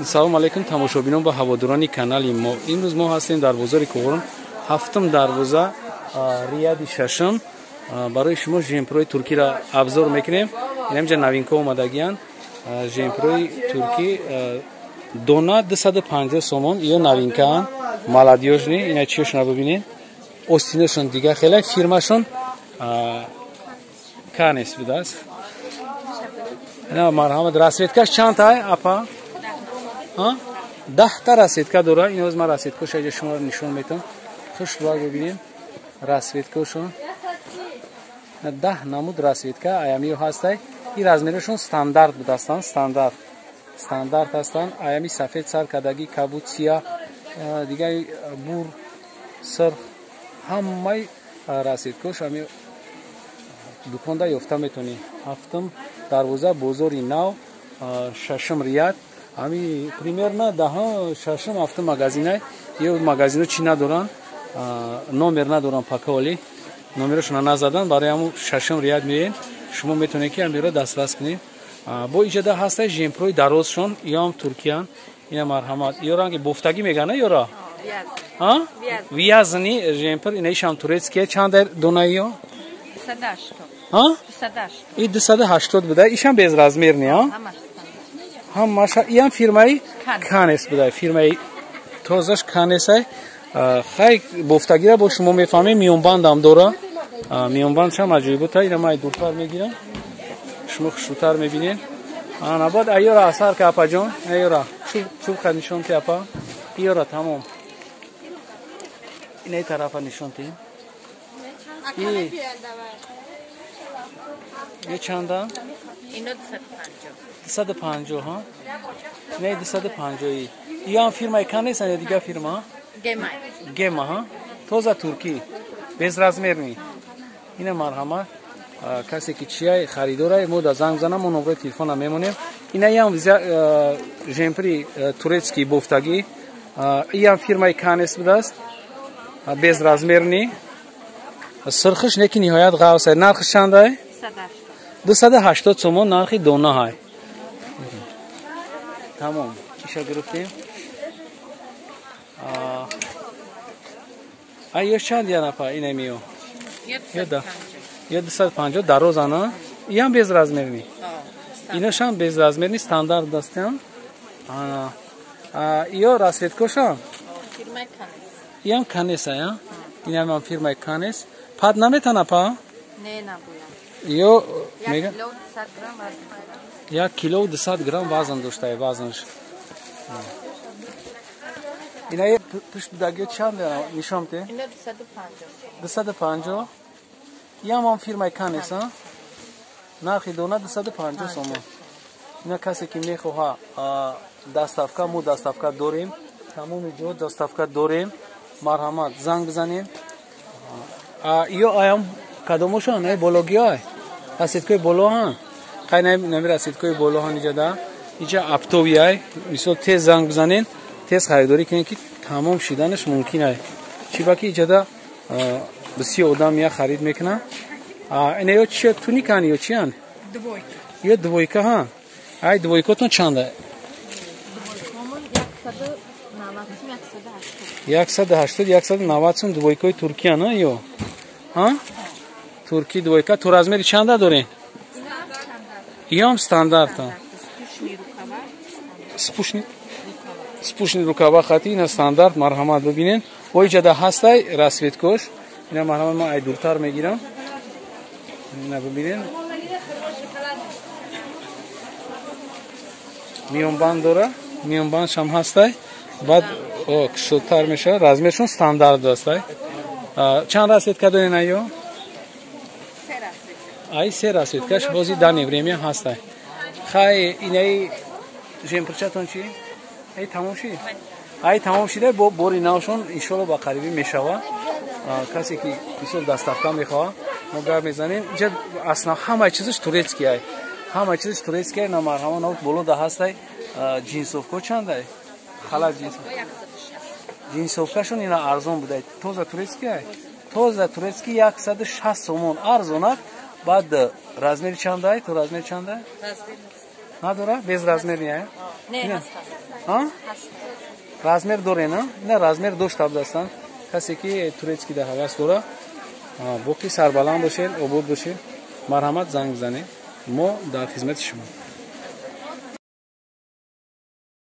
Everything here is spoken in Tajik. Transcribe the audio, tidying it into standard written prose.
Салом алейкум тамошобинон ва ҳаводорони канали мо. Имрӯз мо ҳастем дар бозори Куғурон, ҳафтум дарвоза, рияди шашум. Барои шумо жемпрои туркиро абзор мекунем. Инамҷа новинка омадагиянд. Жемпрои туркӣ дона 250 сомон, ё новинкаанд, молодёжный. Ина чиёшона бибинед, остиношон дига хеле, фирмашон Канес будааст. Ина марҳамат, расцветкаш чанд тай апа? 10 та расцветка дора. Ин ҳоз ман расцветкаша иҷа шуморо нишон метам. Хушрӯак бибинем расцветкашон. 10 намуд расцветка аямиё ҳастай. Ин размерашон стандарт будастанд, стандарт. Стандарт ҳастанд. Аями сафед сар кардагӣ, кабуд, сия, дигари бур, сирх, ҳамаи расцветкош ами дуконда ёфта метавонӣ. Ҳафтум дарвоза, бозори нав, шашум рияд. Ами примерно даҳа шашум ҳафтум магазинай. Ё магазино чӣ надоранд, номер надоранд, пока оли номерашона назадан. Барои ҳамун шашум рияд меоем, шумо метавонед ки амиро дастрас кунед. Бо иҷода ҳастай жемпрои дарозшон, ёам туркиян. Ина марҳамат, ё ранги бофтагӣ мегана, ёра вязаный жемпр. Ина ишам турецкия. Чанд донаи ё? И 280 буда. Ишам безразмерный, ҳамаша. Иам фирмаи Канес буда, фирмаи тозаш Канесай. Хай, бофтагира бо шумо мефаҳмем. Миёнбандам дора, миёнбандшам аҷоибота. Ина ман дуртар мегирам, шумо хушрӯтар мебинед. Ана баъд аёра асар ка, апаҷон, аёра чуб нишон ти, апа, иёра тамом. Инаи тарафа нишон ти. Е чанда? 250. Ҳа, не, 250. Иам фирмаи Канес ё дигар фирма? Гема. Ҳа, тоза туркӣ, безразмерный. Ина марҳамат, касе ки чия харидора, мо да занг занам, мо номраи телефона мемонем. Ина ям жемпри турецкий бофтагӣ, иам фирмаи Канес будааст, безразмерный, сирхиш неки ниҳоят ғавсай. Нархиш чандай? 280 сомон нархи дона ҳай. Тамом, иша гирифтем. А ё чанд янапа инамиё? Ё 250 дарозана. Иам безразмерный. Инашам безразмерный, стандарт дастям. Ё расцветкошам? Иам Канеса, я? Инам фирмаи Канес. Пад наметана па? Не, набояд. Ё мега? 1 кило 200 грамм вазн доштай, вазнш. Ина пушт будаги чанд нишон те? Ина 250. 250. Иам фирмаи Канес, а? Нархи дона 250 сомон. Ина касе ки мехоҳа доставка, мо доставка дорем. Тамоми ҷо доставка дорем. Марҳамат, занг бизанем. Ё аям кадомошон? Э, бологиҳой? Расцветкои боло ҳан? Қай нами расцветкои боло ҳан иҷа да? Иҷа оптовый ай. Мисол, тез занг бизанен, тез харидорӣ кунед, ки тамом шиданаш мумкин ай. Чӣ ба ки иҷада бисёр одам я харид мекунад. Ина ё чи туникан ё чиян? Ё двойка ҳан. Ай двойкотон чанда? 180, 190 сум двойкои туркиян, ё турки двойка. Ту размери чанда дорем? Иам стандарта. Спушни рукава хати, ина стандарт, марҳамат, бибинен. О, иҷада ҳастай расцветкош. Ина марҳамат, ман ай дуртар мегирам. Ина бибинен. Миёнбанд дора, миёнбандшам ҳастай. Баъд кушодтар мешавад, размершон стандарт астай. Чанд расцветка дорен айё? Ай се расцветкаш ҳози данный время ҳастай. Хай, инаи жемпрчатон чи? Ай тамом шид? Ай тамом шида, бо бори навшон иншолло ба қарибӣ мешава. Касе ки мисол доставка мехоҳа, мо гап мезанем. Инҷа аслан ҳамаи чизаш турецкий ай. Ҳамаи чизаш турецкий ай, на марҳамат, на боло да ҳастай. Ҷинсовко чандай? Хала ҷинс. Ҷинсовкашон ина арзон будай. Тоза турецкий ай. Тоза турецкий 160 сомон арзонак. Баъд размери чандай? То размери чандай? Надора? Без размер не? Не, ҳаст. Размер доре, на? Ина размер дошта будастанд. Касе ки турецкий да ҳавас дора, боқӣ сарбаланд бошед, обод бошед. Марҳамат, занг бизанед. Мо дар хизмати шумо.